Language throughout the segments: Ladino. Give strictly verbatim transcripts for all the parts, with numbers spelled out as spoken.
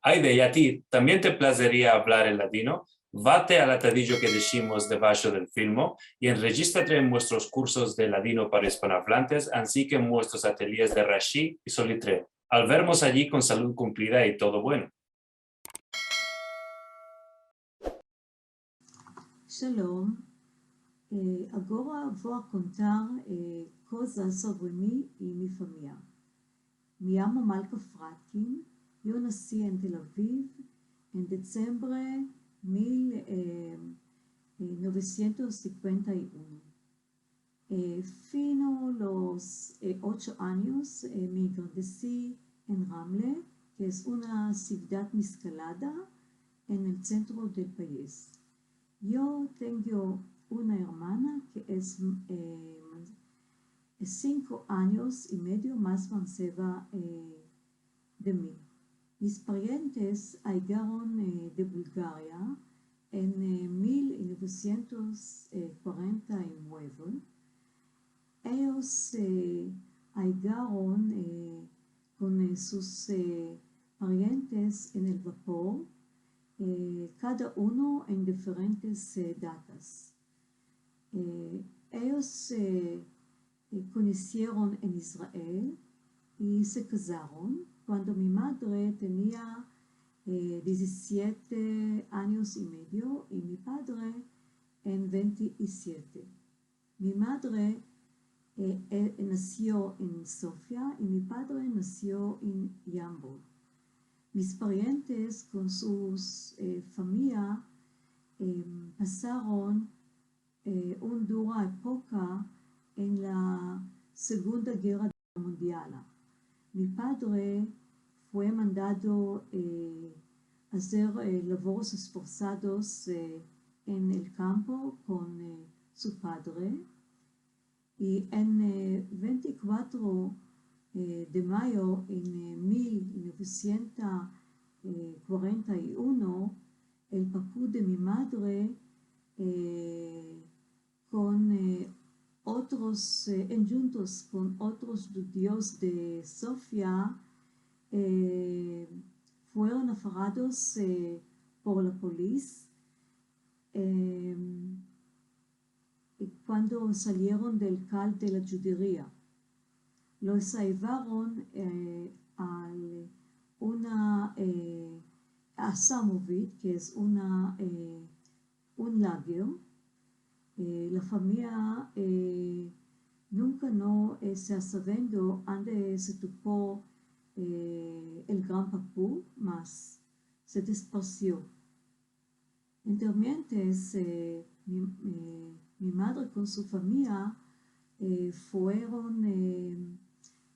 Ayde, i a ti, tambien te plazeria avlar el ladino? Vate al atadijo ke deshimos debasho del filmo i enrejistrate en muestros kursos de ladino para ispanoavlantes, ansi ke en muestros atelyes de Rashi i Solitreo. Al vermos ayi kon salud kumplida i todo bueno. Shalom. Eh, agora vo a kontar, eh, kozas sovre mi i mi famiya. Mi yamo Malka Fradkin. Yo nasi en Tel Aviv en desembre mil, eh, eh, novesientos sinkuenta i uno. Eh, fino los, eh, ocho anyos, eh, mi engrandesi en Ramle, ke es una sivdad meskalada en el sentro del pais. Yo tengo una ermana ke es, eh, sinko anyos i medio mas manseva, eh, de mi. Mis parientes aygaron, eh, de Bulgaria en, eh, mil novesientos kuarenta i mueve. Eyos, eh, aygaron, eh, kon, eh, sus, eh, parientes en el vapor, eh, kada uno en diferentes, eh, datas. Eh, eyos, eh, eh, konosieron en Israel i se kazaron kuando mi madre tenia, eh, diezisiete anyos i medio i mi padre en vente i siete. Mi madre, eh, eh, nasio en Sofia i mi padre nasio en Yambol. Mis parientes kon sus, eh, famiya, em, pasaron, eh, un dura epoka en la Segunda Gerra Mundiala. Mi padre fue mandado, eh, azer, eh, lavoros esforsados, eh, en el kampo kon, eh, su padre. I en, eh, vente i kuatro, eh, de mayo en, eh, mil novesientos kuarenta i uno, el papu de mi madre, eh, kon, eh, otros, eh, endjuntos kon otros djudios de Sofia, eh, fueron afarados, eh, por la polis, em, kuando salieron del kal de la djuderia. Los ayvaron, eh, al una, eh, a Samovit, ke es una, eh, un lager. Eh, la famiya, eh, nunka no, eh, se asavendo ande se topo, eh, el gran papu, mas se desparsio. Entermientes, eh, mi, eh, mi madre kon su famiya, eh, fueron, eh,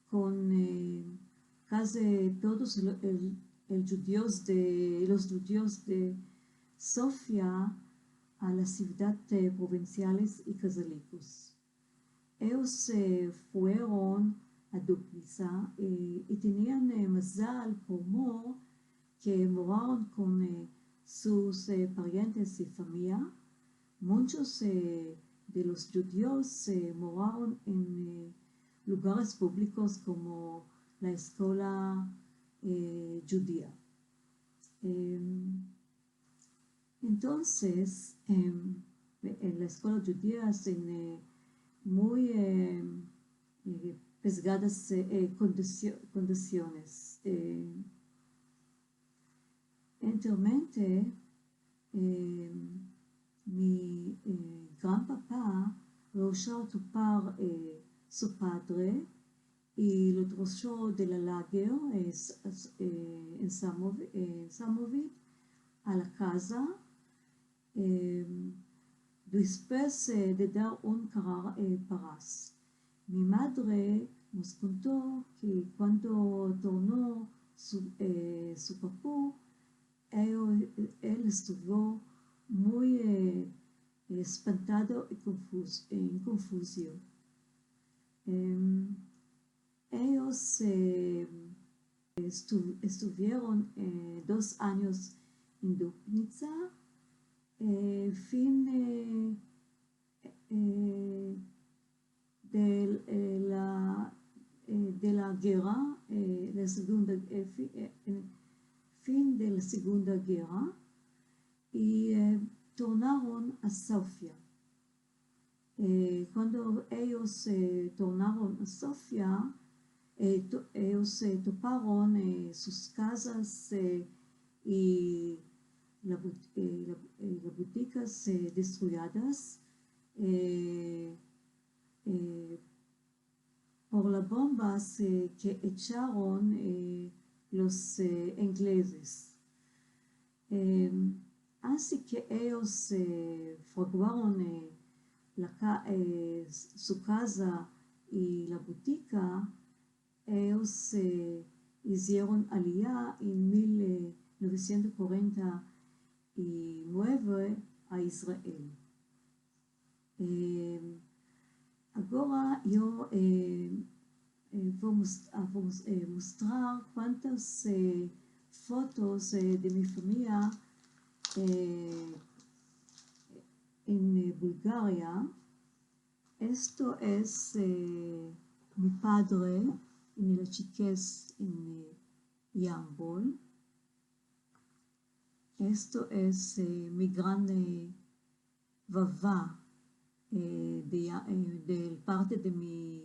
kon, eh, kazi todos el, el, el djudios de, los djudios de Sofia a la sivdad, eh, provinsiales i kazalikos. Eyos, eh, fueron a Dubnitsa, eh, i tenian, eh, mazal, por mor ke moraron kon, eh, sus, eh, parientes i famiya. Munchos, eh, de los djudios, eh, moraron en, eh, lugares publikos komo la eskola, eh, djudia. Em, Entonses, em, en la eskola djudia, en, eh, muy, em, eh, pezgadas, eh, eh, kondisio-, kondisiones. Eh, entermientes, em, mi, eh, gran papa lo esha topar, eh, su padre i lo trasho de la lager, eh, s-, s-, eh, en Samovi-, en Samovit a la kaza, em, despues, eh, de dar un karar, eh, paras. Mi madre mos konto ke kuando torno su, eh, su papu, el, el estuvo muy, eh, espantado i konfuz-, en konfuzio. Em, eyos, eh, estu-, estuvieron, eh, dos anyos en Dubnitsa, eh, fin, eh, eh, de, eh, la, eh, de la gerra, eh, la segunda, eh, fi-, eh, en fin de Segunda Gerra i, eh, tornaron a Sofia. Eh, kuando eyos, eh, tornaron a Sofia, eh, to-, eyos, eh, toparon, eh, sus kazas, eh, i la but-, eh, la, eh, la butikas, eh, destruyadas, eh, eh, por la bombas, eh, ke echaron, eh, los, eh, inglezes. Em, ansi ke eyos, eh, fraguaron, eh, la ka-, eh, su kaza i la butika, eyos, eh, izieron aliya en mil novesientos kuarenta i mueve a Israel. Eh, agora yo, eh, eh, vo mos-, ah, vo mos-, eh, mostrar kuantas, eh, fotos, eh, de mi famiya, eh, en, eh, Bulgaria. Esto es, eh, mi padre en la chikez en, eh, Yambol. Esto es, eh, mi gran, eh, vava, eh, de Ya-, eh, del parte de mi,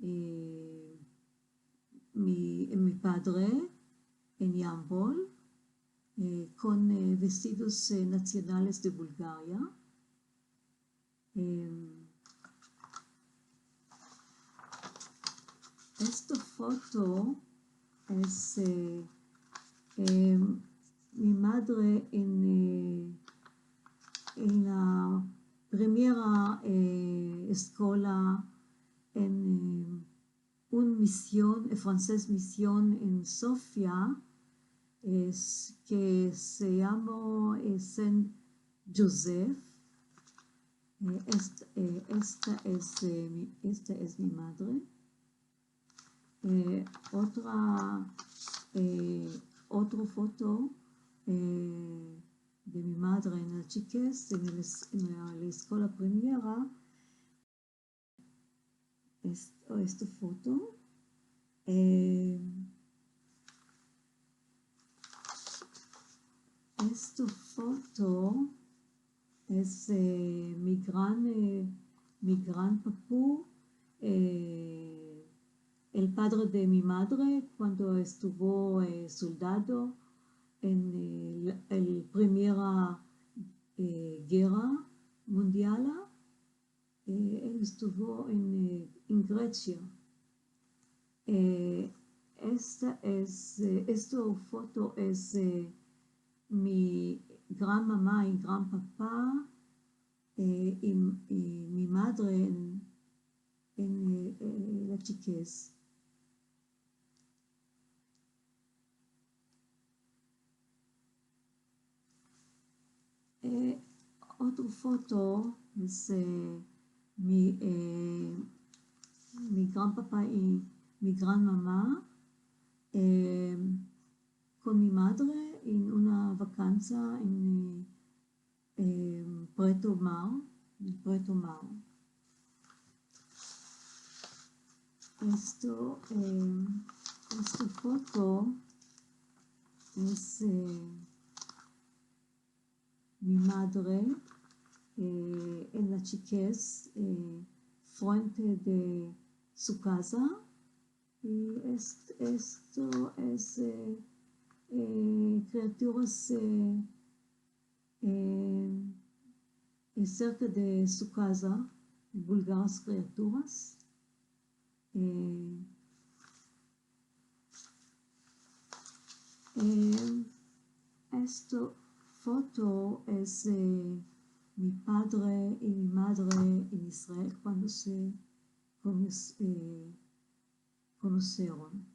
eh, mi, mi padre en Yambol, eh, kon, eh, vestidos, eh, natsionales de Bulgaria. Em, esta foto es, eh, em, mi madre en, eh, en la primera, eh, eskola en, eh, un mision, eh, fransez mision en Sofia, es, ke se yamo, eh, Saint Joseph. Eh, est-, eh, esta es, eh, mi, esta es mi madre. Eh, otra, eh, otro foto, eh, de mi madre en la chikez, en el es-, en la, la eskola primiera. Es-, esta foto. Eh, esta foto es, eh, mi gran, eh, mi gran papu, eh, el padre de mi madre, kuando estuvo, eh, soldado en el, el primera, eh, gerra mundiala. Eh, el estuvo en, eh, en Gresia. Eh, esta es, eh, esta foto es, eh, mi gran mama i gran papa, eh, i, i mi madre en, en, eh, eh, la chikez. Eh, otro foto es, eh, mi, eh, mi gran papa i mi gran mama, eh, kon mi madre en una vakansa en, eh, em, Preto Mar, Preto Mar. Esto, em, esta foto es, eh, mi madre, eh, en la chikez, eh, frente de su kaza. I est-, esto es, eh, eh, kriaturas, eh, eh, eh, serka de su kaza, bulgaras kriaturas. Eh, eh, esta foto es, eh, mi padre i mi madre en Israel kuando se kono-, eh, konoseron.